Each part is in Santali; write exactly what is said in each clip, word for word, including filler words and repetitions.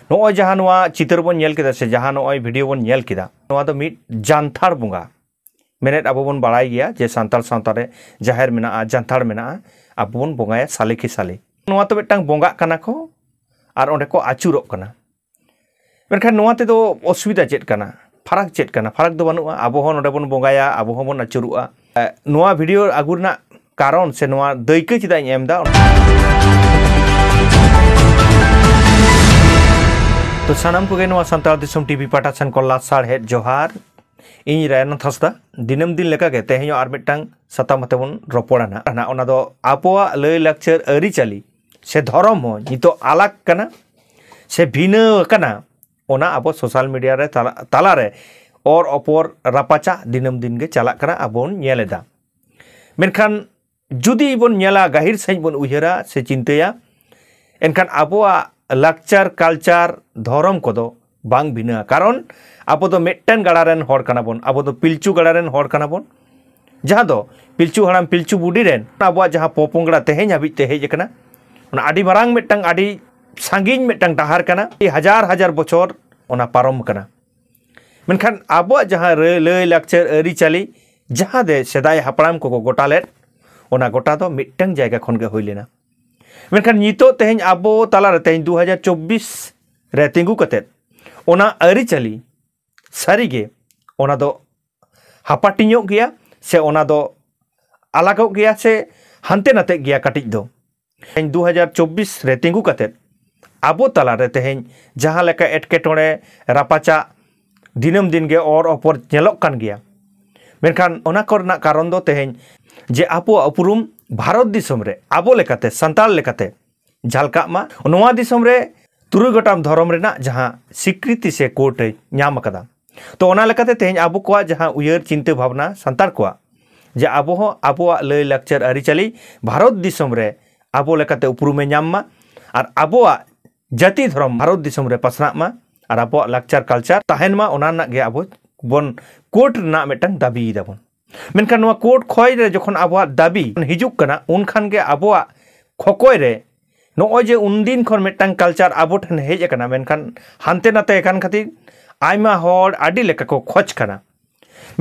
ᱱᱚᱜᱼᱚᱭ ᱡᱟᱦᱟᱸ ᱱᱚᱣᱟ ᱪᱤᱛᱟᱹᱨ ᱵᱚᱱ ᱧᱮᱞ ᱠᱮᱫᱟ ᱥᱮ ᱡᱟᱦᱟᱸ ᱱᱚᱜᱼᱚᱭ ᱵᱷᱤᱰᱤᱭᱳ ᱵᱚᱱ ᱧᱮᱞ ᱠᱮᱫᱟ, ᱱᱚᱣᱟ ᱫᱚ ᱢᱤᱫ ᱡᱟᱱᱛᱷᱟᱲ ᱵᱚᱸᱜᱟ᱾ ᱢᱮᱱᱮᱫ ᱟᱵᱚ ᱵᱚᱱ ᱵᱟᱲᱟᱭ ᱜᱮᱭᱟ ᱡᱮ ᱥᱟᱱᱛᱟᱲ ᱥᱟᱶᱛᱟ ᱨᱮ ᱡᱟᱦᱮᱨ ᱢᱮᱱᱟᱜᱼᱟ, ᱡᱟᱱᱛᱷᱟᱲ ᱢᱮᱱᱟᱜᱼᱟ, ᱟᱵᱚ ᱵᱚᱱ ᱵᱚᱸᱜᱟᱭᱟ ᱥᱟᱞᱮ ᱠᱮ ᱥᱟᱞᱮ᱾ ᱱᱚᱣᱟ ᱫᱚ ᱢᱤᱫᱴᱟᱝ ᱵᱚᱸᱜᱟᱜ ᱠᱟᱱᱟ ᱠᱚ ᱟᱨ ᱚᱸᱰᱮ ᱠᱚ ᱟᱹᱪᱩᱨᱚᱜ ᱠᱟᱱᱟ᱾ ᱢᱮᱱᱠᱷᱟᱱ ᱱᱚᱣᱟ ᱛᱮᱫᱚ ᱚᱥᱩᱵᱤᱫᱷᱟ ᱪᱮᱫ ᱠᱟᱱᱟ? ᱯᱷᱟᱨᱟᱠ ᱪᱮᱫ ᱠᱟᱱᱟ? ᱯᱷᱟᱨᱟᱠ ᱫᱚ ᱵᱟᱹᱱᱩᱜᱼᱟ᱾ ᱟᱵᱚ ᱦᱚᱸ ᱱᱚᱰᱮ ᱵᱚᱱ ᱵᱚᱸᱜᱟᱭᱟ, ᱟᱵᱚ ᱦᱚᱸᱵᱚᱱ ᱟᱹᱪᱩᱨᱚᱜᱼᱟ᱾ ᱮ, ᱱᱚᱣᱟ ᱵᱷᱤᱰᱤᱭᱳ ᱟᱹᱜᱩ ᱨᱮᱱᱟᱜ ᱠᱟᱨᱚᱱ ᱥᱮ ᱱᱚᱣᱟ ᱫᱟᱹᱭᱠᱟᱹ ᱪᱮᱫᱟᱜ ᱤᱧ ᱮᱢ ᱮᱫᱟ? ᱛᱚ ᱥᱟᱱᱟᱢ ᱠᱚᱜᱮ ᱱᱚᱣᱟ ᱥᱟᱱᱛᱟᱲ ᱫᱤᱥᱚᱢ ᱴᱤᱵᱷᱤ ᱯᱟᱦᱴᱟ ᱥᱮᱱ ᱠᱷᱚᱱ ᱞᱟᱥᱟᱲᱦᱮᱫ ᱡᱚᱦᱟᱨ᱾ ᱤᱧ ᱨᱟᱭᱱᱟᱛᱷ ᱦᱟᱸᱥᱫᱟ᱾ ᱫᱤᱱᱟᱹᱢ ᱫᱤᱱ ᱞᱮᱠᱟᱜᱮ ᱛᱮᱦᱮᱧ ᱦᱚᱸ ᱟᱨ ᱢᱤᱫᱴᱟᱝ ᱥᱟᱛᱟᱢ ᱟᱛᱮ ᱵᱚᱱ ᱨᱚᱯᱚᱲᱟ ᱱᱟᱜ᱾ ᱚᱱᱟ ᱫᱚ ᱟᱵᱚᱣᱟᱜ ᱞᱟᱹᱭ ᱞᱟᱠᱪᱟᱨ ᱟᱹᱨᱤᱪᱟᱹᱞᱤ ᱥᱮ ᱫᱷᱚᱨᱚᱢ ᱦᱚᱸ ᱱᱤᱛᱚᱜ ᱟᱞᱟᱜᱽ ᱠᱟᱱᱟ ᱥᱮ ᱵᱷᱤᱱᱟᱹ ᱟᱠᱟᱱᱟ᱾ ᱚᱱᱟ ᱟᱵᱚ ᱥᱳᱥᱟᱞ ᱢᱤᱰᱤᱭᱟ ᱨᱮ ᱛᱟᱞᱟ-, ᱛᱟᱞᱟᱨᱮ ᱚᱨ ᱚᱯᱚᱨ ᱨᱟᱯᱟᱪᱟᱜ ᱫᱤᱱᱟᱹᱢ ᱫᱤᱱ ᱜᱮ ᱪᱟᱞᱟᱜ ᱠᱟᱱᱟ, ᱟᱵᱚ ᱵᱚᱱ ᱧᱮᱞ ᱮᱫᱟ᱾ ᱢᱮᱱᱠᱷᱟᱱ ᱡᱩᱫᱤ ᱵᱚᱱ ᱧᱮᱞᱟ, ᱜᱟᱹᱦᱤᱨ ᱥᱟᱺᱦᱤᱡ ᱵᱚᱱ ᱩᱭᱦᱟᱹᱨᱟ ᱥᱮ ᱪᱤᱱᱛᱟᱹᱭᱟ, ᱮᱱᱠᱷᱟᱱ ᱟᱵᱚᱣᱟᱜ ᱞᱟᱠᱪᱟᱨ, ᱠᱟᱞᱪᱟᱨ, ᱫᱷᱚᱨᱚᱢ ᱠᱚᱫᱚ ᱵᱟᱝ ᱵᱷᱤᱱᱟᱹᱜᱼᱟ᱾ ᱠᱟᱨᱚᱱ ᱟᱵᱚ ᱫᱚ ᱢᱤᱫᱴᱟᱝ ᱜᱟᱲᱟ ᱨᱮᱱ ᱦᱚᱲ ᱠᱟᱱᱟ ᱵᱚᱱ, ᱟᱵᱚ ᱫᱚ ᱯᱤᱞᱪᱩ ᱜᱟᱲᱟ ᱨᱮᱱ ᱦᱚᱲ ᱠᱟᱱᱟ ᱵᱚᱱ, ᱡᱟᱦᱟᱸ ᱫᱚ ᱯᱤᱞᱪᱩ ᱦᱟᱲᱟᱢ ᱯᱤᱞᱪᱩ ᱵᱩᱰᱷᱤ ᱨᱮᱱ ᱟᱵᱚᱣᱟᱜ ᱡᱟᱦᱟᱸ ᱯᱚᱯᱚᱝᱲᱟ ᱛᱮᱦᱮᱧ ᱦᱟᱹᱵᱤᱡ ᱛᱮ ᱦᱮᱡ ᱟᱠᱟᱱᱟ, ᱚᱱᱟ ᱟᱹᱰᱤ ᱢᱟᱨᱟᱝ ᱢᱤᱫᱴᱟᱝ, ᱟᱹᱰᱤ ᱥᱟᱺᱜᱤᱧ ᱢᱤᱫᱴᱟᱝ ᱰᱟᱦᱟᱨ ᱠᱟᱱᱟ᱾ ᱟᱹᱰᱤ ᱦᱟᱡᱟᱨ ᱦᱟᱡᱟᱨ ᱵᱚᱪᱷᱚᱨ ᱚᱱᱟ ᱯᱟᱨᱚᱢ ᱟᱠᱟᱱᱟ᱾ ᱢᱮᱱᱠᱷᱟᱱ ᱟᱵᱚᱣᱟᱜ ᱡᱟᱦᱟᱸ ᱨᱟᱹ-, ᱞᱟᱹᱭ ᱞᱟᱠᱪᱟᱨ ᱟᱹᱨᱤᱪᱟᱹᱞᱤ ᱡᱟᱦᱟᱸ ᱫᱚ ᱥᱮᱫᱟᱭ ᱦᱟᱯᱲᱟᱢ ᱠᱚᱠᱚ ᱜᱚᱴᱟ ᱞᱮᱫ, ᱚᱱᱟ ᱜᱚᱴᱟ ᱫᱚ ᱢᱤᱫᱴᱟᱝ ᱡᱟᱭᱜᱟ ᱠᱷᱚᱱ ᱜᱮ ᱦᱩᱭ ᱞᱮᱱᱟ᱾ ᱢᱮᱱᱠᱷᱟᱱ ᱱᱤᱛᱚᱜ ᱛᱮᱦᱮᱧ ᱟᱵᱚ ᱛᱟᱞᱟᱨᱮ ᱛᱮᱦᱮᱧ ᱫᱩ ᱦᱟᱡᱟᱨ ᱪᱚᱵᱵᱤᱥ ᱨᱮ ᱛᱤᱸᱜᱩ ᱠᱟᱛᱮᱫ ᱚᱱᱟ ᱟᱹᱨᱤᱪᱟᱹᱞᱤ ᱥᱟᱹᱨᱤᱜᱮ ᱚᱱᱟ ᱫᱚ ᱦᱟᱯᱟᱴᱤᱧᱚᱜ ᱜᱮᱭᱟ ᱥᱮ ᱚᱱᱟ ᱫᱚ ᱟᱞᱟᱜᱚᱜ ᱜᱮᱭᱟ ᱥᱮ ᱦᱟᱱᱛᱮ ᱱᱟᱛᱮᱜ ᱜᱮᱭᱟ ᱠᱟᱹᱴᱤᱡ ᱫᱚ᱾ ᱛᱮᱦᱮᱧ ᱫᱩ ᱦᱟᱡᱟᱨ ᱪᱚᱵᱵᱤᱥ ᱨᱮ ᱛᱤᱸᱜᱩ ᱠᱟᱛᱮᱫ ᱟᱵᱚ ᱛᱟᱞᱟᱨᱮ ᱛᱮᱦᱮᱧ ᱡᱟᱦᱟᱸ ᱞᱮᱠᱟ ᱮᱴᱠᱮᱴᱚᱬᱮ, ᱨᱟᱯᱟᱪᱟᱜ ᱫᱤᱱᱟᱹᱢ ᱫᱤᱱ ᱜᱮ ᱚᱨ ᱚᱯᱚᱨ ᱧᱮᱞᱚᱜ ᱠᱟᱱ ᱜᱮᱭᱟ᱾ ᱢᱮᱱᱠᱷᱟᱱ ᱚᱱᱟ ᱠᱚᱨᱮᱱᱟᱜ ᱠᱟᱨᱚᱱ ᱫᱚ ᱛᱮᱦᱮᱧ ᱡᱮ ᱟᱵᱚᱣᱟᱜ ᱩᱯᱨᱩᱢ ᱵᱷᱟᱨᱚᱛ ᱫᱤᱥᱚᱢ ᱨᱮ ᱟᱵᱚ ᱞᱮᱠᱟᱛᱮ, ᱥᱟᱱᱛᱟᱲ ᱞᱮᱠᱟᱛᱮ ᱡᱷᱟᱞᱠᱟᱜ ᱢᱟ᱾ ᱱᱚᱣᱟ ᱫᱤᱥᱚᱢ ᱨᱮ ᱛᱩᱨᱩᱭ ᱜᱚᱴᱟᱝ ᱫᱷᱚᱨᱚᱢ ᱨᱮᱱᱟᱜ ᱡᱟᱦᱟᱸ ᱥᱤᱠᱨᱤᱛᱤ ᱥᱮ ᱠᱳᱰ ᱮ ᱧᱟᱢ ᱟᱠᱟᱫᱟ᱾ ᱛᱚ ᱚᱱᱟ ᱞᱮᱠᱟᱛᱮ ᱛᱮᱦᱮᱧ ᱟᱵᱚ ᱠᱚᱣᱟᱜ ᱡᱟᱦᱟᱸ ᱩᱭᱦᱟᱹᱨ ᱪᱤᱱᱛᱟᱹ ᱵᱷᱟᱵᱽᱱᱟ ᱥᱟᱱᱛᱟᱲ ᱠᱚᱣᱟᱜ, ᱡᱮ ᱟᱵᱚ ᱦᱚᱸ ᱟᱵᱚᱣᱟᱜ ᱞᱟᱹᱭ ᱞᱟᱠᱪᱟᱨ ᱟᱹᱨᱤᱪᱟᱹᱞᱤ ᱵᱷᱟᱨᱚᱛ ᱫᱤᱥᱚᱢ ᱨᱮ ᱟᱵᱚ ᱞᱮᱠᱟᱛᱮ ᱩᱯᱨᱩᱢᱮ ᱧᱟᱢ ᱢᱟ ᱟᱨ ᱟᱵᱚᱣᱟᱜ ᱡᱟᱹᱛᱤ ᱫᱷᱚᱨᱚᱢ ᱵᱷᱟᱨᱚᱛ ᱫᱤᱥᱚᱢ ᱨᱮ ᱯᱟᱥᱱᱟᱜ ᱢᱟ ᱟᱨ ᱟᱵᱚᱣᱟᱜ ᱞᱟᱠᱪᱟᱨ ᱠᱟᱞᱪᱟᱨ ᱛᱟᱦᱮᱱ ᱢᱟ, ᱚᱱᱟ ᱨᱮᱱᱟᱜ ᱜᱮ ᱟᱵᱚ ᱵᱚᱱ ᱠᱳᱰ ᱨᱮᱱᱟᱜ ᱢᱤᱫᱴᱟᱝ ᱫᱟᱹᱵᱤ ᱮᱫᱟᱵᱚᱱ᱾ ᱢᱮᱱᱠᱷᱟᱱ ᱱᱚᱣᱟ ᱠᱳᱰ ᱠᱷᱚᱭ ᱨᱮ ᱡᱚᱠᱷᱚᱱ ᱟᱵᱚᱣᱟᱜ ᱫᱟᱹᱵᱤ ᱦᱤᱡᱩᱜ ᱠᱟᱱᱟ, ᱩᱱᱠᱷᱟᱱ ᱜᱮ ᱟᱵᱚᱣᱟᱜ ᱠᱷᱚᱠᱚᱭ ᱨᱮ ᱱᱚᱜᱼᱚᱭ ᱡᱮ ᱩᱱᱫᱤᱱ ᱠᱷᱚᱱ ᱢᱤᱫᱴᱟᱝ ᱠᱟᱞᱪᱟᱨ ᱟᱵᱚ ᱴᱷᱮᱱ ᱦᱮᱡ ᱟᱠᱟᱱᱟ, ᱢᱮᱱᱠᱷᱟᱱ ᱦᱟᱱᱛᱮ ᱱᱟᱛᱮ ᱟᱠᱟᱱ ᱠᱷᱟᱹᱛᱤᱨ ᱟᱭᱢᱟ ᱦᱚᱲ ᱟᱹᱰᱤ ᱞᱮᱠᱟ ᱠᱚ ᱠᱷᱚᱡᱽ ᱠᱟᱱᱟ᱾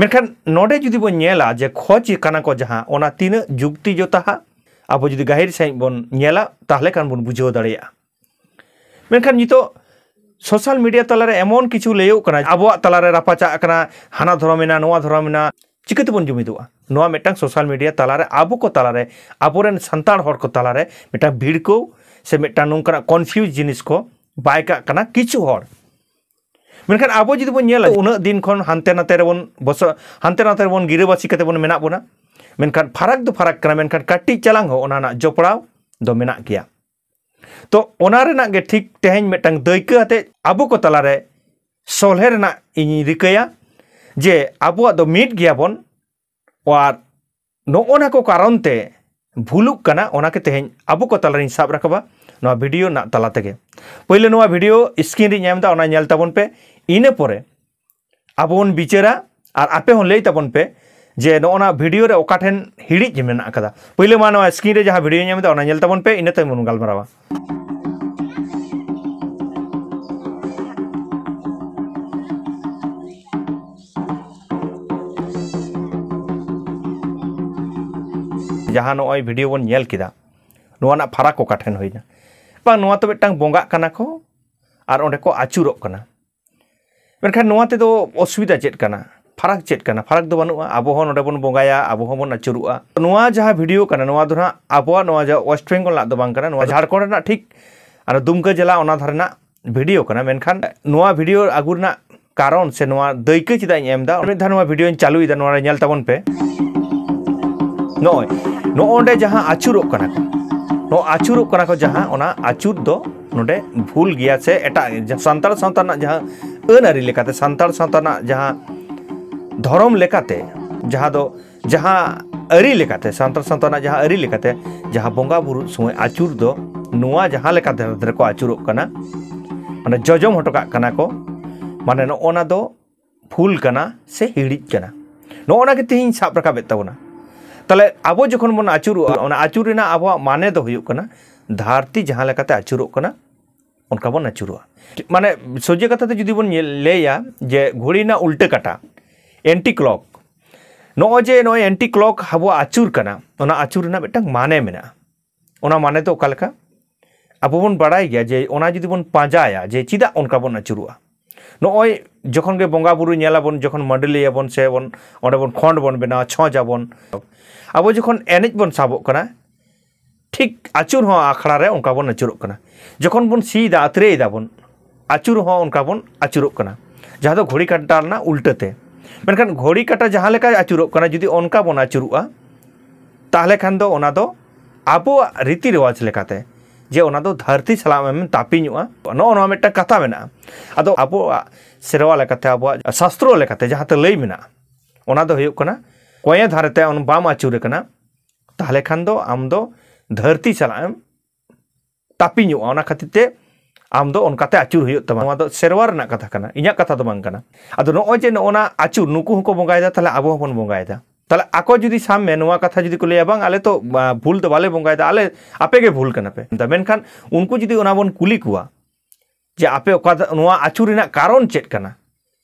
ᱢᱮᱱᱠᱷᱟᱱ ᱱᱚᱰᱮ ᱡᱩᱫᱤ ᱵᱚᱱ ᱧᱮᱞᱟ ᱡᱮ ᱠᱷᱚᱡᱽ ᱠᱟᱱᱟ ᱠᱚ ᱡᱟᱦᱟᱸ, ᱚᱱᱟ ᱛᱤᱱᱟᱹᱜ ᱡᱩᱠᱛᱤ ᱡᱚᱛᱟᱦᱟ, ᱟᱵᱚ ᱡᱩᱫᱤ ᱜᱟᱹᱦᱤᱨ ᱥᱟᱺᱦᱤᱡ ᱵᱚᱱ ᱧᱮᱞᱟ, ᱛᱟᱦᱚᱞᱮ ᱠᱷᱟᱱ ᱵᱚᱱ ᱵᱩᱡᱷᱟᱹᱣ ᱫᱟᱲᱮᱭᱟᱜᱼᱟ᱾ ᱢᱮᱱᱠᱷᱟᱱ ᱱᱤᱛᱚᱜ ᱥᱳᱥᱟᱞ ᱢᱤᱰᱤᱭᱟ ᱛᱟᱞᱟᱨᱮ ᱮᱢᱚᱱ ᱠᱤᱪᱷᱩ ᱞᱟᱹᱭᱚᱜ ᱠᱟᱱᱟ, ᱟᱵᱚᱣᱟᱜ ᱛᱟᱞᱟᱨᱮ ᱨᱟᱯᱟᱪᱟᱜ ᱠᱟᱱᱟ, ᱦᱟᱱᱟ ᱫᱷᱚᱨᱚᱢ ᱮᱱᱟ, ᱱᱚᱣᱟ ᱫᱷᱚᱨᱚᱢ ᱮᱱᱟ, ᱪᱤᱠᱟᱹ ᱛᱮᱵᱚᱱ ᱡᱩᱢᱤᱫᱚᱜᱼᱟ? ᱱᱚᱣᱟ ᱢᱤᱫᱴᱟᱝ ᱥᱳᱥᱟᱞ ᱢᱤᱰᱤᱭᱟ ᱛᱟᱞᱟᱨᱮ ᱟᱵᱚ ᱠᱚ ᱛᱟᱞᱟᱨᱮ, ᱟᱵᱚᱨᱮᱱ ᱥᱟᱱᱛᱟᱲ ᱦᱚᱲ ᱠᱚ ᱛᱟᱞᱟᱨᱮ ᱢᱤᱫᱴᱟᱝ ᱵᱷᱤᱲᱠᱟᱹᱣ ᱥᱮ ᱢᱤᱫᱴᱟᱝ ᱱᱚᱝᱠᱟᱱᱟᱜ ᱠᱚᱱᱯᱷᱤᱭᱩᱡᱽ ᱡᱤᱱᱤᱥ ᱠᱚ ᱵᱟᱭ ᱠᱟᱜ ᱠᱟᱱᱟ ᱠᱤᱪᱷᱩ ᱦᱚᱲ᱾ ᱢᱮᱱᱠᱷᱟᱱ ᱟᱵᱚ ᱡᱩᱫᱤ ᱵᱚᱱ ᱧᱮᱞᱟ, ᱩᱱᱟᱹᱜ ᱫᱤᱱ ᱠᱷᱚᱱ ᱦᱟᱱᱛᱮ ᱱᱟᱛᱮ ᱨᱮᱵᱚᱱ ᱵᱚᱥᱚ-, ᱦᱟᱱᱛᱮ ᱱᱟᱛᱮ ᱨᱮᱵᱚᱱ ᱜᱤᱨᱟᱹᱵᱟᱹᱥᱤ ᱠᱟᱛᱮ ᱵᱚᱱ ᱢᱮᱱᱟᱜ ᱵᱚᱱᱟ, ᱢᱮᱱᱠᱷᱟᱱ ᱯᱷᱟᱨᱟᱠ ᱫᱚ ᱯᱷᱟᱨᱟᱠ ᱠᱟᱱᱟ, ᱢᱮᱱᱠᱷᱟᱱ ᱠᱟᱹᱴᱤᱡ ᱪᱟᱞᱟᱝ ᱦᱚᱸ ᱚᱱᱟ ᱨᱮᱱᱟᱜ ᱡᱚᱯᱲᱟᱣ ᱫᱚ ᱢᱮᱱᱟᱜ ᱜᱮᱭᱟ᱾ ᱛᱚ, ᱚᱱᱟ ᱨᱮᱱᱟᱜ ᱜᱮ ᱴᱷᱤᱠ ᱛᱮᱦᱮᱧ ᱢᱤᱫᱴᱟᱝ ᱫᱟᱹᱭᱠᱟᱹ ᱟᱛᱮ ᱟᱵᱚ ᱠᱚ ᱛᱟᱞᱟᱨᱮ ᱥᱚᱞᱦᱮ ᱨᱮᱱᱟᱜ ᱤᱧ ᱨᱤᱠᱟᱹᱭᱟ ᱡᱮ ᱟᱵᱚᱣᱟᱜ ᱫᱚ ᱢᱤᱫ ᱜᱮᱭᱟᱵᱚᱱ᱾ ᱟᱨ ᱱᱚᱜᱼᱚ ᱱᱟ ᱠᱚ ᱠᱟᱨᱚᱱ ᱛᱮ ᱵᱷᱩᱞᱩᱜ ᱠᱟᱱᱟ, ᱚᱱᱟᱜᱮ ᱛᱮᱦᱮᱧ ᱟᱵᱚ ᱠᱚ ᱛᱟᱞᱟᱨᱤᱧ ᱥᱟᱵ ᱨᱟᱠᱟᱵᱟ ᱱᱚᱣᱟ ᱵᱷᱤᱰᱤᱭᱳ ᱨᱮᱱᱟᱜ ᱛᱟᱞᱟ ᱛᱮᱜᱮ᱾ ᱯᱳᱭᱞᱳ ᱱᱚᱣᱟ ᱵᱷᱤᱰᱤᱭᱳ ᱥᱠᱨᱤᱱ ᱨᱤᱧ ᱮᱢ ᱮᱫᱟ, ᱚᱱᱟ ᱧᱮᱞ ᱛᱟᱵᱚᱱ ᱯᱮ᱾ ᱤᱱᱟᱹ ᱯᱚᱨᱮ ᱟᱵᱚ ᱵᱚᱱ ᱵᱤᱪᱟᱹᱨᱟ ᱟᱨ ᱟᱯᱮ ᱦᱚᱸ ᱞᱟᱹᱭ ᱛᱟᱵᱚᱱ ᱯᱮ ᱡᱮ ᱱᱚᱜᱼᱚ ᱱᱟ ᱵᱷᱤᱰᱤᱭᱳ ᱨᱮ ᱚᱠᱟ ᱴᱷᱮᱱ ᱦᱤᱲᱤᱡ ᱢᱮᱱᱟᱜ ᱟᱠᱟᱫᱟ᱾ ᱯᱳᱭᱞᱳ ᱢᱟ ᱱᱚᱣᱟ ᱥᱠᱨᱤᱱ ᱨᱮ ᱡᱟᱦᱟᱸ ᱵᱷᱤᱰᱤᱭᱳ ᱧᱮᱞ ᱮᱫᱟ, ᱚᱱᱟ ᱧᱮᱞ ᱛᱟᱵᱚᱱ ᱯᱮ, ᱤᱱᱟᱹ ᱛᱟᱭᱚᱢ ᱵᱚᱱ ᱜᱟᱞᱢᱟᱨᱟᱣᱟ᱾ ᱡᱟᱦᱟᱸ ᱱᱚᱜᱼᱚᱭ ᱵᱷᱤᱰᱤᱭᱳ ᱵᱚᱱ ᱧᱮᱞ ᱠᱮᱫᱟ, ᱱᱚᱣᱟ ᱨᱮᱱᱟᱜ ᱯᱷᱟᱨᱟᱠ ᱚᱠᱟ ᱴᱷᱮᱱ ᱦᱩᱭᱱᱟ? ᱵᱟᱝ, ᱱᱚᱣᱟ ᱛᱚ ᱢᱤᱫᱴᱟᱝ ᱵᱚᱸᱜᱟᱜ ᱠᱟᱱᱟ ᱠᱚ ᱟᱨ ᱚᱸᱰᱮ ᱠᱚ ᱟᱹᱪᱩᱨᱚᱜ ᱠᱟᱱᱟ᱾ ᱢᱮᱱᱠᱷᱟᱱ ᱱᱚᱣᱟ ᱛᱮᱫᱚ ᱚᱥᱩᱵᱤᱫᱷᱟ ᱪᱮᱫ ᱠᱟᱱᱟ? ᱯᱷᱟᱨᱟᱠ ᱪᱮᱫ ᱠᱟᱱᱟ? ᱯᱷᱟᱨᱟᱠ ᱫᱚ ᱵᱟᱹᱱᱩᱜᱼᱟ᱾ ᱟᱵᱚ ᱦᱚᱸ ᱱᱚᱰᱮ ᱵᱚᱱ ᱵᱚᱸᱜᱟᱭᱟ, ᱟᱵᱚ ᱦᱚᱸᱵᱚᱱ ᱟᱹᱪᱩᱨᱚᱜᱼᱟ᱾ ᱱᱚᱣᱟ ᱡᱟᱦᱟᱸ ᱵᱷᱤᱰᱤᱭᱳ ᱠᱟᱱᱟ, ᱱᱚᱣᱟ ᱫᱚ ᱱᱟᱦᱟᱜ ᱟᱵᱚᱣᱟᱜ ᱱᱚᱣᱟ ᱡᱟᱦᱟᱸ ᱳᱭᱮᱥᱴ ᱵᱮᱝᱜᱚᱞ ᱨᱮᱱᱟᱜ ᱫᱚ ᱵᱟᱝ ᱠᱟᱱᱟ, ᱱᱚᱣᱟ ᱡᱷᱟᱲᱠᱷᱚᱸᱰ ᱨᱮᱱᱟᱜ ᱴᱷᱤᱠ ᱟᱨ ᱫᱩᱢᱠᱟᱹ ᱡᱮᱞᱟ ᱚᱱᱟ ᱫᱷᱟᱨᱮ ᱨᱮᱱᱟᱜ ᱵᱷᱤᱰᱤᱭᱳ ᱠᱟᱱᱟ᱾ ᱢᱮᱱᱠᱷᱟᱱ ᱱᱚᱣᱟ ᱵᱷᱤᱰᱤᱭᱳ ᱟᱹᱜᱩ ᱨᱮᱱᱟᱜ ᱠᱟᱨᱚᱱ ᱥᱮ ᱱᱚᱣᱟ ᱫᱟᱹᱭᱠᱟᱹ ᱪᱮᱫᱟᱜ ᱤᱧ ᱮᱢ ᱮᱫᱟ, ᱢᱤᱫ ᱫᱷᱟᱣ ᱱᱚᱣᱟ ᱵᱷᱤᱰᱤᱭᱳᱧ ᱪᱟᱹᱞᱩᱭᱮᱫᱟ, ᱱᱚᱣᱟ ᱨᱮ ᱧᱮᱞ ᱛᱟᱵᱚᱱ ᱯᱮ᱾ ᱱᱚᱜᱼᱚᱭ ᱱᱚᱜᱼᱚ ᱱᱚᱰᱮ ᱡᱟᱦᱟᱸ ᱟᱹᱪᱩᱨᱚᱜ ᱠᱟᱱᱟ ᱠᱚ, ᱱᱚᱣᱟ ᱟᱹᱪᱩᱨᱚᱜ ᱠᱟᱱᱟ ᱠᱚ ᱡᱟᱦᱟᱸ, ᱚᱱᱟ ᱟᱹᱪᱩᱨ ᱫᱚ ᱱᱚᱰᱮ ᱵᱷᱩᱞ ᱜᱮᱭᱟ ᱥᱮ ᱮᱴᱟᱜ ᱥᱟᱱᱛᱟᱲ ᱥᱟᱶᱛᱟ ᱨᱮᱱᱟᱜ ᱡᱟᱦᱟᱸ ᱟᱹᱱ ᱟᱹᱨᱤ ᱞᱮᱠᱟᱛᱮ, ᱥᱟᱱᱛᱟᱲ ᱥᱟᱶᱛᱟ ᱨᱮᱱᱟᱜ ᱡᱟᱦᱟᱸ ᱫᱷᱚᱨᱚᱢ ᱞᱮᱠᱟᱛᱮ, ᱡᱟᱦᱟᱸ ᱫᱚ ᱡᱟᱦᱟᱸ ᱟᱹᱨᱤ ᱞᱮᱠᱟᱛᱮ, ᱥᱟᱱᱛᱟᱲ ᱥᱟᱶᱛᱟ ᱨᱮᱱᱟᱜ ᱡᱟᱦᱟᱸ ᱟᱹᱨᱤ ᱞᱮᱠᱟᱛᱮ, ᱡᱟᱦᱟᱸ ᱵᱚᱸᱜᱟ ᱵᱩᱨᱩ ᱥᱚᱢᱚᱭ ᱟᱹᱪᱩᱨ ᱫᱚ ᱱᱚᱣᱟ ᱡᱟᱦᱟᱸ ᱞᱮᱠᱟ ᱫᱷᱟᱨᱮ ᱫᱷᱟᱨᱮ ᱠᱚ ᱟᱹᱪᱩᱨᱚᱜ ᱠᱟᱱᱟ, ᱢᱟᱱᱮ ᱡᱚᱡᱚᱢ ᱦᱚᱴᱚ ᱠᱟᱜ ᱠᱟᱱᱟ ᱠᱚ, ᱢᱟᱱᱮ ᱱᱚᱜᱼᱚ ᱱᱟ ᱫᱚ ᱵᱷᱩᱞ ᱠᱟᱱᱟ ᱥᱮ ᱦᱤᱲᱤᱡ ᱠᱟᱱᱟ᱾ ᱱᱚᱜᱼᱚ ᱱᱟ ᱜᱮ ᱛᱮᱦᱮᱧ ᱥᱟᱵ ᱨᱟᱠᱟᱵᱮᱫ ᱛᱟᱵᱚᱱᱟ᱾ ᱛᱟᱦᱞᱮ ᱟᱵᱚ ᱡᱚᱠᱷᱚᱱ ᱵᱚᱱ ᱟᱹᱪᱩᱨᱚᱜᱼᱟ, ᱚᱱᱟ ᱟᱹᱪᱩᱨ ᱨᱮᱱᱟᱜ ᱟᱵᱚᱣᱟᱜ ᱢᱟᱱᱮ ᱫᱚ ᱦᱩᱭᱩᱜ ᱠᱟᱱᱟ ᱫᱷᱟᱹᱨᱛᱤ ᱡᱟᱦᱟᱸ ᱞᱮᱠᱟᱛᱮ ᱟᱹᱪᱩᱨᱚᱜ ᱠᱟᱱᱟ, ᱚᱱᱠᱟ ᱵᱚᱱ ᱟᱹᱪᱩᱨᱚᱜᱼᱟ᱾ ᱢᱟᱱᱮ ᱥᱚᱡᱷᱮ ᱠᱟᱛᱷᱟ ᱛᱮ ᱡᱩᱫᱤ ᱵᱚᱱ ᱧᱮᱞ, ᱞᱟᱹᱭᱟ ᱡᱮ ᱜᱷᱚᱲᱤ ᱨᱮᱱᱟᱜ ᱩᱞᱴᱟᱹ ᱠᱟᱴᱟ, ᱮᱱᱴᱤ ᱠᱞᱚᱠ, ᱱᱚᱜᱼᱚᱭ ᱡᱮ ᱱᱚᱜᱼᱚᱭ ᱮᱱᱴᱤ ᱠᱞᱚᱠ ᱟᱵᱚᱣᱟᱜ ᱟᱹᱪᱩᱨ ᱠᱟᱱᱟ, ᱚᱱᱟ ᱟᱹᱪᱩᱨ ᱨᱮᱱᱟᱜ ᱢᱤᱫᱴᱟᱝ ᱢᱟᱱᱮ ᱢᱮᱱᱟᱜᱼᱟ᱾ ᱚᱱᱟ ᱢᱟᱱᱮ ᱫᱚ ᱚᱠᱟ ᱞᱮᱠᱟ? ᱟᱵᱚ ᱵᱚᱱ ᱵᱟᱲᱟᱭ ᱜᱮᱭᱟ ᱡᱮ ᱚᱱᱟ ᱡᱩᱫᱤ ᱵᱚᱱ ᱯᱟᱸᱡᱟᱭᱟ ᱡᱮ ᱪᱮᱫᱟᱜ ᱚᱱᱠᱟ ᱵᱚᱱ ᱟᱹᱪᱩᱨᱚᱜᱼᱟ, ᱱᱚᱜᱼᱚᱭ ᱡᱚᱠᱷᱚᱱ ᱜᱮ ᱵᱚᱸᱜᱟ ᱵᱩᱨᱩ ᱧᱮᱞᱟᱵᱚᱱ, ᱡᱚᱠᱷᱚᱱ ᱢᱟᱹᱰᱟᱹᱞᱤᱭᱟᱵᱚᱱ ᱥᱮ ᱵᱚᱱ ᱚᱸᱰᱮ ᱵᱚᱱ ᱠᱷᱚᱸᱰ ᱵᱚᱱ ᱵᱮᱱᱟᱣᱟ, ᱪᱷᱚᱸᱪ ᱟᱵᱚᱱ, ᱟᱵᱚ ᱡᱚᱠᱷᱚᱱ ᱮᱱᱮᱡ ᱵᱚᱱ ᱥᱟᱵᱚᱜ ᱠᱟᱱᱟ, ᱴᱷᱤᱠ ᱟᱹᱪᱩᱨ ᱦᱚᱸ ᱟᱠᱷᱲᱟ ᱨᱮ ᱚᱱᱠᱟ ᱵᱚᱱ ᱟᱹᱪᱩᱨᱚᱜ ᱠᱟᱱᱟ᱾ ᱡᱚᱠᱷᱚᱱ ᱵᱚᱱ ᱥᱤᱭ ᱫᱟ, ᱟᱛᱨᱮᱭ ᱫᱟᱵᱚᱱ, ᱟᱹᱪᱩᱨ ᱦᱚᱸ ᱚᱱᱠᱟ ᱵᱚᱱ ᱟᱹᱪᱩᱨᱚᱜ ᱠᱟᱱᱟ, ᱡᱟᱦᱟᱸ ᱫᱚ ᱜᱷᱚᱲᱤ ᱠᱟᱴᱟ ᱨᱮᱱᱟᱜ ᱩᱞᱴᱟᱹ ᱛᱮ᱾ ᱢᱮᱱᱠᱷᱟᱱ ᱜᱷᱚᱲᱤ ᱠᱟᱴᱟ ᱡᱟᱦᱟᱸ ᱞᱮᱠᱟᱭ ᱟᱹᱪᱩᱨᱚᱜ ᱠᱟᱱᱟ, ᱡᱩᱫᱤ ᱚᱱᱠᱟ ᱵᱚᱱ ᱟᱹᱪᱩᱨᱚᱜᱼᱟ, ᱛᱟᱦᱞᱮ ᱠᱷᱟᱱ ᱫᱚ ᱚᱱᱟ ᱫᱚ ᱟᱵᱚᱣᱟᱜ ᱨᱤᱛᱤ ᱨᱮᱣᱟᱡᱽ ᱞᱮᱠᱟᱛᱮ ᱡᱮ ᱚᱱᱟ ᱫᱚ ᱫᱷᱟᱹᱨᱛᱤ ᱥᱟᱞᱟᱜ ᱮᱢ ᱛᱟᱹᱯᱤᱧᱚᱜᱼᱟ, ᱱᱚᱜᱼᱚ ᱱᱚᱣᱟ ᱢᱤᱫᱴᱟᱝ ᱠᱟᱛᱷᱟ ᱢᱮᱱᱟᱜᱼᱟ᱾ ᱟᱫᱚ ᱟᱵᱚᱣᱟᱜ ᱥᱮᱨᱣᱟ ᱞᱮᱠᱟᱛᱮ, ᱟᱵᱚᱣᱟᱜ ᱥᱟᱥᱛᱨᱚ ᱞᱮᱠᱟᱛᱮ ᱡᱟᱦᱟᱸ ᱛᱮ ᱞᱟᱹᱭ ᱢᱮᱱᱟᱜᱼᱟ, ᱚᱱᱟ ᱫᱚ ᱦᱩᱭᱩᱜ ᱠᱟᱱᱟ, ᱠᱚᱸᱭᱮ ᱫᱷᱟᱨᱮ ᱛᱮ ᱚᱱ-, ᱵᱟᱢ ᱟᱹᱪᱩᱨ ᱠᱟᱱᱟ, ᱛᱟᱦᱞᱮ ᱠᱷᱟᱱ ᱫᱚ ᱟᱢ ᱫᱚ ᱫᱷᱟᱹᱨᱛᱤ ᱥᱟᱞᱟᱜ ᱮᱢ ᱛᱟᱹᱯᱤᱧᱚᱜᱼᱟ᱾ ᱚᱱᱟ ᱠᱷᱟᱹᱛᱤᱨ ᱛᱮ ᱟᱢ ᱫᱚ ᱚᱱᱠᱟᱛᱮ ᱟᱹᱪᱩᱨ ᱦᱩᱭᱩᱜ ᱛᱟᱢᱟ᱾ ᱱᱚᱣᱟ ᱫᱚ ᱥᱮᱨᱣᱟ ᱨᱮᱱᱟᱜ ᱠᱟᱛᱷᱟ ᱠᱟᱱᱟ, ᱤᱧᱟᱹᱜ ᱠᱟᱛᱷᱟ ᱫᱚ ᱵᱟᱝ ᱠᱟᱱᱟ᱾ ᱟᱫᱚ ᱱᱚᱜᱼᱚᱭ ᱡᱮ ᱱᱚᱜᱼᱚ ᱱᱟ ᱟᱹᱪᱩᱨ, ᱱᱩᱠᱩ ᱦᱚᱸᱠᱚ ᱵᱚᱸᱜᱟᱭᱮᱫᱟ, ᱛᱟᱦᱞᱮ ᱟᱵᱚ ᱦᱚᱸᱵᱚᱱ ᱵᱚᱸᱜᱟᱭᱮᱫᱟ᱾ ᱛᱟᱦᱞᱮ ᱟᱠᱚ ᱡᱩᱫᱤ ᱥᱟᱵ ᱢᱮ ᱱᱚᱣᱟ ᱠᱟᱛᱷᱟ ᱡᱩᱫᱤ ᱠᱚ ᱞᱟᱹᱭᱟ, "ᱵᱟᱝ, ᱟᱞᱮ ᱛᱚ, ᱟ, ᱵᱷᱩᱞ ᱫᱚ ᱵᱟᱞᱮ ᱵᱚᱸᱜᱟᱭᱮᱫᱟ, ᱟᱞᱮ, ᱟᱯᱮ ᱜᱮ ᱵᱷᱩᱞ ᱠᱟᱱᱟ ᱯᱮ", ᱢᱮᱱᱠᱷᱟᱱ ᱩᱱᱠᱩ ᱡᱩᱫᱤ ᱚᱱᱟ ᱵᱚᱱ ᱠᱩᱞᱤ ᱠᱚᱣᱟ ᱡᱮ, "ᱟᱯᱮ ᱚᱠᱟ ᱫᱚ, ᱱᱚᱣᱟ ᱟᱹᱪᱩᱨ ᱨᱮᱱᱟᱜ ᱠᱟᱨᱚᱱ ᱪᱮᱫ ᱠᱟᱱᱟ?"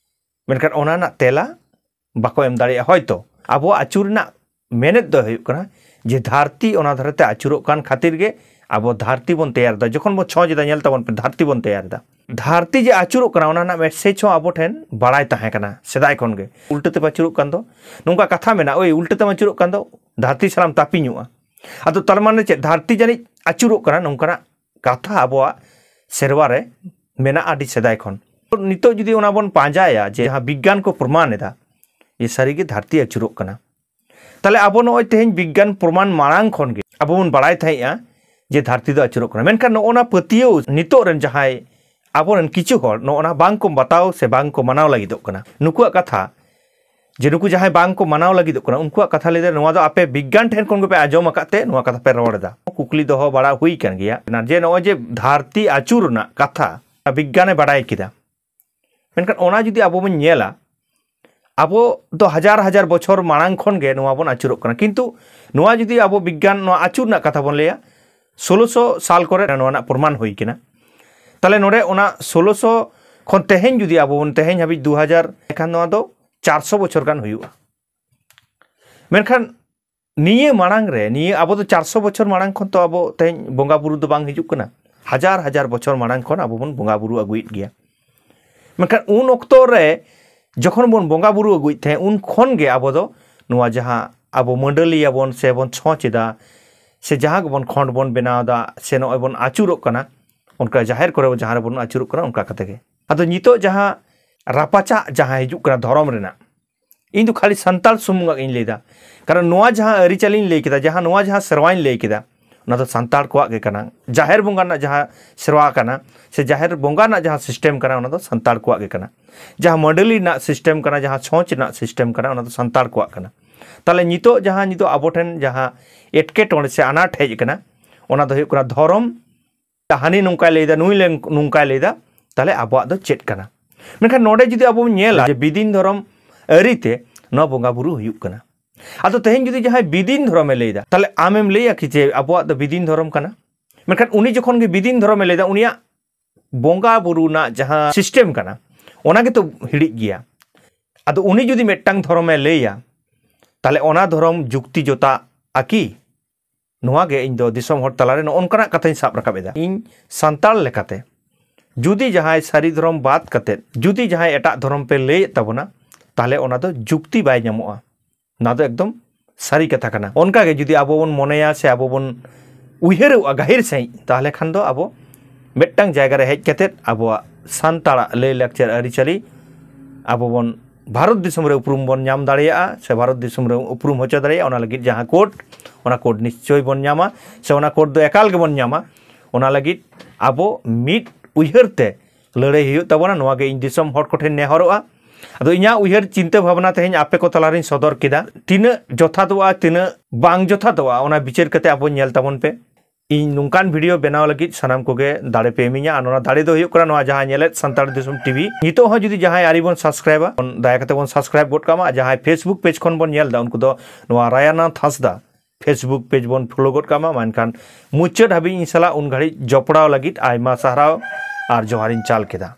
ᱢᱮᱱᱠᱷᱟᱱ ᱚᱱᱟ ᱨᱮᱱᱟᱜ ᱛᱮᱞᱟ ᱵᱟᱠᱚ ᱮᱢ ᱫᱟᱲᱮᱭᱟᱜᱼᱟ᱾ ᱦᱚᱭᱛᱚ ᱟᱵᱚᱣᱟᱜ ᱟᱹᱪᱩᱨ ᱨᱮᱱᱟᱜ ᱢᱮᱱᱮᱛ ᱫᱚ ᱦᱩᱭᱩᱜ ᱠᱟᱱᱟ ᱡᱮ ᱫᱷᱟᱹᱨᱛᱤ ᱚᱱᱟ ᱫᱷᱟᱨᱮ ᱛᱮ ᱟᱹᱪᱩᱨᱚᱜ ᱠᱟᱱ ᱠᱷᱟᱹᱛᱤᱨ ᱜᱮ ᱟᱵᱚ ᱫᱷᱟᱹᱨᱛᱤ ᱵᱚᱱ ᱛᱮᱭᱟᱨ ᱮᱫᱟ᱾ ᱡᱚᱠᱷᱚᱱ ᱵᱚᱱ ᱪᱷᱚᱸᱪ ᱮᱫᱟ, ᱧᱮᱞ ᱛᱟᱵᱚᱱ ᱯᱮ, ᱫᱷᱟᱹᱨᱛᱤ ᱵᱚᱱ ᱛᱮᱭᱟᱨ ᱮᱫᱟ᱾ ᱫᱷᱟᱹᱨᱛᱤ ᱡᱮ ᱟᱹᱪᱩᱨᱚᱜ ᱠᱟᱱᱟ, ᱚᱱᱟ ᱨᱮᱱᱟᱜ ᱢᱮᱥᱮᱡᱽ ᱦᱚᱸ ᱟᱵᱚ ᱴᱷᱮᱱ ᱵᱟᱲᱟᱭ ᱛᱟᱦᱮᱸ ᱠᱟᱱᱟ ᱥᱮᱫᱟᱭ ᱠᱷᱚᱱ ᱜᱮ᱾ ᱩᱞᱴᱟᱹ ᱛᱮ ᱟᱹᱪᱩᱨᱚᱜ ᱠᱟᱱ ᱫᱚ, ᱱᱚᱝᱠᱟ ᱠᱟᱛᱷᱟ ᱢᱮᱱᱟᱜᱼᱟ, "ᱳᱭ ᱩᱞᱴᱟᱹ ᱛᱮᱢ ᱟᱹᱪᱩᱨᱚᱜ ᱠᱟᱱ ᱫᱚ, ᱫᱷᱟᱹᱨᱛᱤ ᱥᱟᱞᱟᱜ ᱮᱢ ᱛᱟᱹᱯᱤᱧᱚᱜᱼᱟ᱾" ᱟᱫᱚ ᱛᱟᱨ ᱢᱟᱱᱮ ᱪᱮᱫ? ᱫᱷᱟᱹᱨᱛᱤ ᱡᱟᱹᱱᱤᱡ ᱟᱹᱪᱩᱨᱚᱜ ᱠᱟᱱᱟ, ᱱᱚᱝᱠᱟᱱᱟᱜ ᱠᱟᱛᱷᱟ ᱟᱵᱚᱣᱟᱜ ᱥᱮᱨᱣᱟ ᱨᱮ ᱢᱮᱱᱟᱜᱼᱟ ᱟᱹᱰᱤ ᱥᱮᱫᱟᱭ ᱠᱷᱚᱱ᱾ ᱱᱤᱛᱚᱜ ᱡᱩᱫᱤ ᱚᱱᱟ ᱵᱚᱱ ᱯᱟᱸᱡᱟᱭᱟ ᱡᱮ ᱡᱟᱦᱟᱸ ᱵᱤᱜᱽᱜᱟᱱ ᱠᱚ ᱯᱨᱚᱢᱟᱱ ᱮᱫᱟ ᱡᱮ ᱥᱟᱹᱨᱤᱜᱮ ᱫᱷᱟᱹᱨᱛᱤ ᱟᱹᱪᱩᱨᱚᱜ ᱠᱟᱱᱟ, ᱛᱟᱦᱞᱮ ᱟᱵᱚ ᱱᱚᱜᱼᱚᱭ ᱛᱮᱦᱮᱧ ᱵᱤᱜᱽᱜᱟᱱ ᱯᱨᱚᱢᱟᱱ ᱢᱟᱲᱟᱝ ᱠᱷᱚᱱ ᱜᱮ ᱟᱵᱚ ᱵᱚᱱ ᱵᱟᱲᱟᱭ ᱛᱟᱦᱮᱸᱜᱼᱟ ᱡᱮ ᱫᱷᱟᱹᱨᱛᱤ ᱫᱚ ᱟᱹᱪᱩᱨᱚᱜ ᱠᱟᱱᱟ᱾ ᱢᱮᱱᱠᱷᱟᱱ ᱱᱚᱜᱼᱚ ᱱᱟ ᱯᱟᱹᱛᱭᱟᱹᱣ ᱱᱤᱛᱚᱜ ᱨᱮᱱ ᱡᱟᱦᱟᱸᱭ ᱟᱵᱚᱨᱮᱱ ᱠᱤᱪᱷᱩ ᱦᱚᱲ ᱱᱚᱜᱼᱚ ᱱᱟ ᱵᱟᱝ ᱠᱚ ᱵᱟᱛᱟᱣ ᱥᱮ ᱵᱟᱝ ᱠᱚ ᱢᱟᱱᱟᱣ ᱞᱟᱹᱜᱤᱫᱚᱜ ᱠᱟᱱᱟ᱾ ᱱᱩᱠᱩᱣᱟᱜ ᱠᱟᱛᱷᱟ ᱡᱮ ᱱᱩᱠᱩ ᱡᱟᱦᱟᱸᱭ ᱵᱟᱝ ᱠᱚ ᱢᱟᱱᱟᱣ ᱞᱟᱹᱜᱤᱫᱚᱜ ᱠᱟᱱᱟ, ᱩᱱᱠᱩᱣᱟᱜ ᱠᱟᱛᱷᱟ ᱞᱟᱹᱭ ᱫᱟ, ᱱᱚᱣᱟ ᱫᱚ ᱟᱯᱮ ᱵᱤᱜᱽᱜᱟᱱ ᱴᱷᱮᱱ ᱠᱷᱚᱱ ᱜᱮᱯᱮ ᱟᱸᱡᱚᱢ ᱟᱠᱟᱫ ᱛᱮ ᱱᱚᱣᱟ ᱠᱟᱛᱷᱟ ᱯᱮ ᱨᱚᱲ ᱮᱫᱟ᱾ ᱠᱩᱠᱞᱤ ᱫᱚᱦᱚ ᱵᱟᱲᱟ ᱦᱩᱭ ᱠᱟᱱ ᱜᱮᱭᱟ ᱡᱮ ᱱᱚᱜᱼᱚᱭ ᱡᱮ ᱫᱷᱟᱹᱨᱛᱤ ᱟᱹᱪᱩᱨ ᱨᱮᱱᱟᱜ ᱠᱟᱛᱷᱟ ᱵᱤᱜᱽᱜᱟᱱᱮ ᱵᱟᱰᱟᱭ ᱠᱮᱫᱟ, ᱢᱮᱱᱠᱷᱟᱱ ᱚᱱᱟ ᱡᱩᱫᱤ ᱟᱵᱚ ᱵᱚᱱ ᱧᱮᱞᱟ, ᱟᱵᱚ ᱫᱚ ᱦᱟᱡᱟᱨ ᱦᱟᱡᱟᱨ ᱵᱚᱪᱷᱚᱨ ᱢᱟᱲᱟᱝ ᱠᱷᱚᱱ ᱜᱮ ᱱᱚᱣᱟ ᱵᱚᱱ ᱟᱹᱪᱩᱨᱚᱜ ᱠᱟᱱᱟ᱾ ᱠᱤᱱᱛᱩ ᱱᱚᱣᱟ ᱡᱩᱫᱤ ᱟᱵᱚ ᱵᱤᱜᱽᱜᱟᱱ, ᱱᱚᱣᱟ ᱟᱹᱪᱩᱨ ᱨᱮᱱᱟᱜ ᱠᱟᱛᱷᱟ ᱵᱚᱱ ᱞᱟᱹᱭᱟ, ᱥᱳᱞᱳᱥᱚ ᱥᱟᱞ ᱠᱚᱨᱮ ᱱᱚᱣᱟ ᱨᱮᱱᱟᱜ ᱯᱨᱚᱢᱟᱱ ᱦᱩᱭ ᱠᱟᱱᱟ᱾ ᱛᱟᱦᱞᱮ ᱱᱚᱰᱮ ᱚᱱᱟ ᱥᱳᱞᱳᱥᱚ ᱠᱷᱚᱱ ᱛᱮᱦᱮᱧ ᱡᱩᱫᱤ ᱟᱵᱚ ᱵᱚᱱ, ᱛᱮᱦᱮᱧ ᱦᱟᱹᱵᱤᱡ ᱫᱩ ᱦᱟᱡᱟᱨ, ᱮᱱᱠᱷᱟᱱ ᱱᱚᱣᱟ ᱫᱚ ᱪᱟᱨᱥᱚ ᱵᱚᱪᱷᱚᱨ ᱜᱟᱱ ᱦᱩᱭᱩᱜᱼᱟ᱾ ᱢᱮᱱᱠᱷᱟᱱ ᱱᱤᱭᱟᱹ ᱢᱟᱲᱟᱝ ᱨᱮ, ᱱᱤᱭᱟᱹ ᱟᱵᱚ ᱫᱚ ᱪᱟᱨᱥᱚ ᱵᱚᱪᱷᱚᱨ ᱢᱟᱲᱟᱝ ᱠᱷᱚᱱ ᱛᱚ ᱟᱵᱚ ᱛᱮᱦᱮᱧ ᱵᱚᱸᱜᱟ ᱵᱩᱨᱩ ᱫᱚ ᱵᱟᱝ ᱦᱤᱡᱩᱜ ᱠᱟᱱᱟ᱾ ᱦᱟᱡᱟᱨ ᱦᱟᱡᱟᱨ ᱵᱚᱪᱷᱚᱨ ᱢᱟᱲᱟᱝ ᱠᱷᱚᱱ ᱟᱵᱚ ᱵᱚᱱ ᱵᱚᱸᱜᱟ ᱵᱩᱨᱩ ᱟᱹᱜᱩᱭᱮᱫ ᱜᱮᱭᱟ᱾ ᱢᱮᱱᱠᱷᱟᱱ ᱩᱱ ᱚᱠᱛᱚ ᱨᱮ ᱡᱚᱠᱷᱚᱱ ᱵᱚᱱ ᱵᱚᱸᱜᱟ ᱵᱩᱨᱩ ᱟᱹᱜᱩᱭᱮᱫ ᱛᱟᱦᱮᱸᱫ, ᱩᱱ ᱠᱷᱚᱱ ᱜᱮ ᱟᱵᱚ ᱫᱚ ᱱᱚᱣᱟ ᱡᱟᱦᱟᱸ ᱟᱵᱚ ᱢᱟᱹᱰᱟᱹᱞᱤᱭᱟᱵᱚᱱ ᱥᱮ ᱵᱚᱱ ᱪᱷᱚᱸᱪ ᱮᱫᱟ, ᱥᱮ ᱡᱟᱦᱟᱸ ᱜᱮᱵᱚᱱ ᱠᱷᱚᱸᱰ ᱵᱚᱱ ᱵᱮᱱᱟᱣ ᱮᱫᱟ, ᱥᱮ ᱱᱚᱜᱼᱚᱭ ᱵᱚᱱ ᱟᱹᱪᱩᱨᱚᱜ ᱠᱟᱱᱟ, ᱚᱱᱠᱟ ᱡᱟᱦᱮᱨ ᱠᱚᱨᱮ ᱡᱟᱦᱟᱸ ᱨᱮᱵᱚᱱ ᱟᱹᱪᱩᱨᱚᱜ ᱠᱟᱱᱟ, ᱚᱱᱠᱟ ᱠᱟᱛᱮ ᱜᱮ᱾ ᱟᱫᱚ ᱱᱤᱛᱚᱜ ᱡᱟᱦᱟᱸ ᱨᱟᱯᱟᱪᱟᱜ ᱡᱟᱦᱟᱸ ᱦᱤᱡᱩᱜ ᱠᱟᱱᱟ ᱫᱷᱚᱨᱚᱢ ᱨᱮᱱᱟᱜ, ᱤᱧ ᱫᱚ ᱠᱷᱟᱹᱞᱤ ᱥᱟᱱᱛᱟᱲ ᱥᱩᱢᱩᱝᱟᱜ ᱤᱧ ᱞᱟᱹᱭᱫᱟ᱾ ᱠᱟᱨᱚᱱ ᱱᱚᱣᱟ ᱡᱟᱦᱟᱸ ᱟᱹᱨᱤᱪᱟᱹᱞᱤᱧ ᱞᱟᱹᱭ ᱠᱮᱫᱟ, ᱡᱟᱦᱟᱸ, ᱱᱚᱣᱟ ᱡᱟᱦᱟᱸ ᱥᱮᱨᱣᱟᱧ ᱞᱟᱹᱭ ᱠᱮᱫᱟ, ᱚᱱᱟ ᱫᱚ ᱥᱟᱱᱛᱟᱲ ᱠᱚᱣᱟᱜ ᱜᱮ ᱠᱟᱱᱟ᱾ ᱡᱟᱦᱮᱨ ᱵᱚᱸᱜᱟ ᱨᱮᱱᱟᱜ ᱡᱟᱦᱟᱸ ᱥᱮᱨᱣᱟ ᱠᱟᱱᱟ, ᱥᱮ ᱡᱟᱦᱮᱨ ᱵᱚᱸᱜᱟ ᱨᱮᱱᱟᱜ ᱡᱟᱦᱟᱸ ᱥᱤᱥᱴᱮᱢ ᱠᱟᱱᱟ, ᱚᱱᱟ ᱫᱚ ᱥᱟᱱᱛᱟᱲ ᱠᱚᱣᱟᱜ ᱜᱮ ᱠᱟᱱᱟ᱾ ᱡᱟᱦᱟᱸ ᱢᱟᱹᱰᱟᱹᱞᱤ ᱨᱮᱱᱟᱜ ᱥᱤᱥᱴᱮᱢ ᱠᱟᱱᱟ, ᱡᱟᱦᱟᱸ ᱪᱷᱚᱸᱪ ᱨᱮᱱᱟᱜ ᱥᱤᱥᱴᱮᱢ ᱠᱟᱱᱟ, ᱚᱱᱟ ᱫᱚ ᱥᱟᱱᱛᱟᱲ ᱠᱚᱣᱟᱜ ᱠᱟᱱᱟ᱾ ᱛᱟᱦᱞᱮ ᱱᱤᱛᱚᱜ ᱡᱟᱦᱟᱸ, ᱱᱤᱛᱚᱜ ᱟᱵᱚ ᱴᱷᱮᱱ ᱡᱟᱦᱟᱸ ᱮᱴᱠᱮᱴᱚᱬᱮ ᱥᱮ ᱟᱱᱟᱴ ᱦᱮᱡ ᱟᱠᱟᱱᱟ, ᱚᱱᱟ ᱫᱚ ᱦᱩᱭᱩᱜ ᱠᱟᱱᱟ ᱫᱷᱚᱨᱚᱢ᱾ ᱦᱟᱹᱱᱤ ᱱᱚᱝᱠᱟᱭ ᱞᱟᱹᱭᱫᱟ, ᱱᱩᱭ ᱞᱮ-, ᱱᱚᱝᱠᱟᱭ ᱞᱟᱹᱭᱫᱟ, ᱛᱟᱦᱞᱮ ᱟᱵᱚᱣᱟᱜ ᱫᱚ ᱪᱮᱫ ᱠᱟᱱᱟ? ᱢᱮᱱᱠᱷᱟᱱ ᱱᱚᱰᱮ ᱡᱩᱫᱤ ᱟᱵᱚ ᱵᱚᱱ ᱧᱮᱞᱟ ᱡᱮ ᱵᱤᱫᱤᱱ ᱫᱷᱚᱨᱚᱢ ᱟᱹᱨᱤᱛᱮ ᱱᱚᱣᱟ ᱵᱚᱸᱜᱟ ᱵᱩᱨᱩ ᱦᱩᱭᱩᱜ ᱠᱟᱱᱟ᱾ ᱟᱫᱚ ᱛᱮᱦᱮᱧ ᱡᱩᱫᱤ ᱡᱟᱦᱟᱸᱭ ᱵᱤᱫᱤᱱ ᱫᱷᱚᱨᱚᱢᱮ ᱞᱟᱹᱭᱫᱟ, ᱛᱟᱦᱞᱮ ᱟᱢᱮᱢ ᱞᱟᱹᱭᱟ ᱠᱤ ᱡᱮ ᱟᱵᱚᱣᱟᱜ ᱫᱚ ᱵᱤᱫᱤᱱ ᱫᱷᱚᱨᱚᱢ ᱠᱟᱱᱟ? ᱢᱮᱱᱠᱷᱟᱱ ᱩᱱᱤ ᱡᱚᱠᱷᱚᱱ ᱜᱮ ᱵᱤᱫᱤᱱ ᱫᱷᱚᱨᱚᱢᱮ ᱞᱟᱹᱭᱫᱟ, ᱩᱱᱤᱭᱟᱜ ᱵᱚᱸᱜᱟ ᱵᱩᱨᱩ ᱨᱮᱱᱟᱜ ᱡᱟᱦᱟᱸ ᱥᱤᱥᱴᱮᱢ ᱠᱟᱱᱟ, ᱚᱱᱟ ᱜᱮᱛᱚ ᱦᱤᱲᱤᱡ ᱜᱮᱭᱟ᱾ ᱟᱫᱚ ᱩᱱᱤ ᱡᱩᱫᱤ ᱢᱤᱫᱴᱟᱝ ᱫᱷᱚᱨᱚᱢᱮ ᱞᱟᱹᱭᱟ, ᱛᱟᱦᱞᱮ ᱚᱱᱟ ᱫᱷᱚᱨᱚᱢ ᱡᱩᱠᱛᱤ ᱡᱚᱛᱟ ᱟᱠᱤ? ᱱᱚᱣᱟ ᱜᱮ ᱤᱧ ᱫᱚ ᱫᱤᱥᱚᱢ ᱦᱚᱲ ᱛᱟᱞᱟᱨᱮ ᱱᱚᱜᱼᱚ ᱱᱚᱝᱠᱟᱱᱟᱜ ᱠᱟᱛᱷᱟᱧ ᱥᱟᱵ ᱨᱟᱠᱟᱵ ᱮᱫᱟ᱾ ᱤᱧ ᱥᱟᱱᱛᱟᱲ ᱞᱮᱠᱟᱛᱮ ᱡᱩᱫᱤ ᱡᱟᱦᱟᱸᱭ ᱥᱟᱹᱨᱤ ᱫᱷᱚᱨᱚᱢ ᱵᱟᱫ ᱠᱟᱛᱮᱫ ᱡᱩᱫᱤ ᱡᱟᱦᱟᱸᱭ ᱮᱴᱟᱜ ᱫᱷᱚᱨᱚᱢ ᱯᱮ ᱞᱟᱹᱭᱮᱫ ᱛᱟᱵᱚᱱᱟ, ᱛᱟᱦᱞᱮ ᱚᱱᱟ ᱫᱚ ᱡᱩᱠᱛᱤ ᱵᱟᱭ ᱧᱟᱢᱚᱜᱼᱟ᱾ ᱚᱱᱟ ᱫᱚ ᱮᱠᱫᱚᱢ ᱥᱟᱹᱨᱤ ᱠᱟᱛᱷᱟ ᱠᱟᱱᱟ᱾ ᱚᱱᱠᱟ ᱜᱮ ᱡᱩᱫᱤ ᱟᱵᱚ ᱵᱚᱱ ᱢᱚᱱᱮᱭᱟ ᱥᱮ ᱟᱵᱚ ᱵᱚᱱ ᱩᱭᱦᱟᱹᱨᱚᱜᱼᱟ ᱜᱟᱹᱦᱤᱨ ᱥᱟᱺᱦᱤᱡ, ᱛᱟᱦᱞᱮ ᱠᱷᱟᱱ ᱫᱚ ᱟᱵᱚ ᱢᱤᱫᱴᱟᱝ ᱡᱟᱭᱜᱟ ᱨᱮ ᱦᱮᱡ ᱠᱟᱛᱮᱫ ᱟᱵᱚᱣᱟᱜ ᱥᱟᱱᱛᱟᱲᱟᱜ ᱞᱟᱹᱭᱼᱞᱟᱠᱪᱟᱨ ᱟᱹᱨᱤᱪᱟᱹᱞᱤ ᱟᱵᱚ ᱵᱚᱱ ᱵᱷᱟᱨᱚᱛ ᱫᱤᱥᱚᱢ ᱨᱮ ᱩᱯᱨᱩᱢ ᱵᱚᱱ ᱧᱟᱢ ᱫᱟᱲᱮᱭᱟᱜᱼᱟ, ᱥᱮ ᱵᱷᱟᱨᱚᱛ ᱫᱤᱥᱚᱢ ᱨᱮ ᱩᱯᱨᱩᱢ ᱦᱚᱪᱚ ᱫᱟᱲᱮᱭᱟᱜᱼᱟ᱾ ᱚᱱᱟ ᱞᱟᱹᱜᱤᱫ ᱡᱟᱦᱟᱸ ᱠᱳᱰ, ᱚᱱᱟ ᱠᱳᱰ ᱱᱤᱥᱪᱚᱭ ᱵᱚᱱ ᱧᱟᱢᱟ, ᱥᱮ ᱚᱱᱟ ᱠᱳᱰ ᱫᱚ ᱮᱠᱟᱞ ᱜᱮᱵᱚᱱ ᱧᱟᱢᱟ᱾ ᱚᱱᱟ ᱞᱟᱹᱜᱤᱫ ᱟᱵᱚ ᱢᱤᱫ ᱩᱭᱦᱟᱹᱨ ᱛᱮ ᱞᱟᱹᱲᱦᱟᱹᱭ ᱦᱩᱭᱩᱜ ᱛᱟᱵᱚᱱᱟ᱾ ᱱᱚᱣᱟ ᱜᱮ ᱤᱧ ᱫᱤᱥᱚᱢ ᱦᱚᱲ ᱠᱚᱴᱷᱮᱱ ᱱᱮᱦᱚᱨᱚᱜᱼᱟ᱾ ᱟᱫᱚ ᱤᱧᱟᱹᱜ ᱩᱭᱦᱟᱹᱨ ᱪᱤᱱᱛᱟᱹ ᱵᱷᱟᱵᱽᱱᱟ ᱛᱮᱦᱮᱧ ᱟᱯᱮ ᱠᱚ ᱛᱟᱞᱟᱨᱤᱧ ᱥᱚᱫᱚᱨ ᱠᱮᱫᱟ᱾ ᱛᱤᱱᱟᱹᱜ ᱡᱚᱛᱷᱟᱛᱚᱜᱼᱟ, ᱛᱤᱱᱟᱹᱜ ᱵᱟᱝ ᱡᱚᱛᱷᱟᱛᱚᱜᱼᱟ, ᱚᱱᱟ ᱵᱤᱪᱟᱹᱨ ᱠᱟᱛᱮ ᱟᱵᱚ ᱧᱮᱞ ᱛᱟᱵᱚᱱ ᱯᱮ᱾ ᱤᱧ ᱱᱚᱝᱠᱟᱱ ᱵᱷᱤᱰᱤᱭᱳ ᱵᱮᱱᱟᱣ ᱞᱟᱹᱜᱤᱫ ᱥᱟᱱᱟᱢ ᱠᱚᱜᱮ ᱫᱟᱲᱮ ᱯᱮ ᱮᱢᱤᱧᱟ᱾ ᱟᱨ ᱱᱚᱣᱟ ᱫᱟᱲᱮ ᱫᱚ ᱦᱩᱭᱩᱜ ᱠᱟᱱᱟ ᱱᱚᱣᱟ ᱡᱟᱦᱟᱸ ᱧᱮᱞᱮᱫ ᱥᱟᱱᱛᱟᱲ ᱫᱤᱥᱚᱢ ᱴᱤᱵᱷᱤ᱾ ᱱᱤᱛᱚᱜ ᱦᱚᱸ ᱡᱩᱫᱤ ᱡᱟᱦᱟᱸᱭ ᱟᱹᱣᱨᱤ ᱵᱚᱱ ᱥᱟᱵᱥᱠᱨᱟᱭᱤᱵᱟ, ᱫᱟᱭᱟ ᱠᱟᱛᱮ ᱵᱚᱱ ᱥᱟᱵᱥᱠᱨᱟᱭᱤᱵ ᱜᱚᱫ ᱠᱟᱜ ᱢᱟ᱾ ᱟᱨ ᱡᱟᱦᱟᱸᱭ ᱯᱷᱮᱥᱵᱩᱠ ᱯᱮᱡᱽ ᱠᱷᱚᱱ ᱵᱚᱱ ᱧᱮᱞ ᱮᱫᱟ, ᱩᱱᱠᱩ ᱫᱚ ᱱᱚᱣᱟ ᱨᱟᱭᱟᱱᱟᱛᱷ ᱦᱟᱸᱥᱫᱟ ᱯᱷᱮᱥᱵᱩᱠ ᱯᱮᱡᱽ ᱵᱚᱱ ᱯᱷᱚᱞᱳ ᱜᱚᱫ ᱠᱟᱜ ᱢᱟ᱾ ᱢᱮᱱᱠᱷᱟᱱ ᱢᱩᱪᱟᱹᱫ ᱦᱟᱹᱵᱤᱡ ᱤᱧ ᱥᱟᱞᱟᱜ ᱩᱱ ᱜᱷᱟᱹᱲᱤᱡ ᱡᱚᱯᱲᱟᱣ ᱞᱟᱹᱜᱤᱫ ᱟᱭᱢᱟ ᱥᱟᱨᱦᱟᱣ ᱟᱨ ᱡᱚᱦᱟᱨᱤᱧ ᱪᱟᱞ ᱠᱮᱫᱟ᱾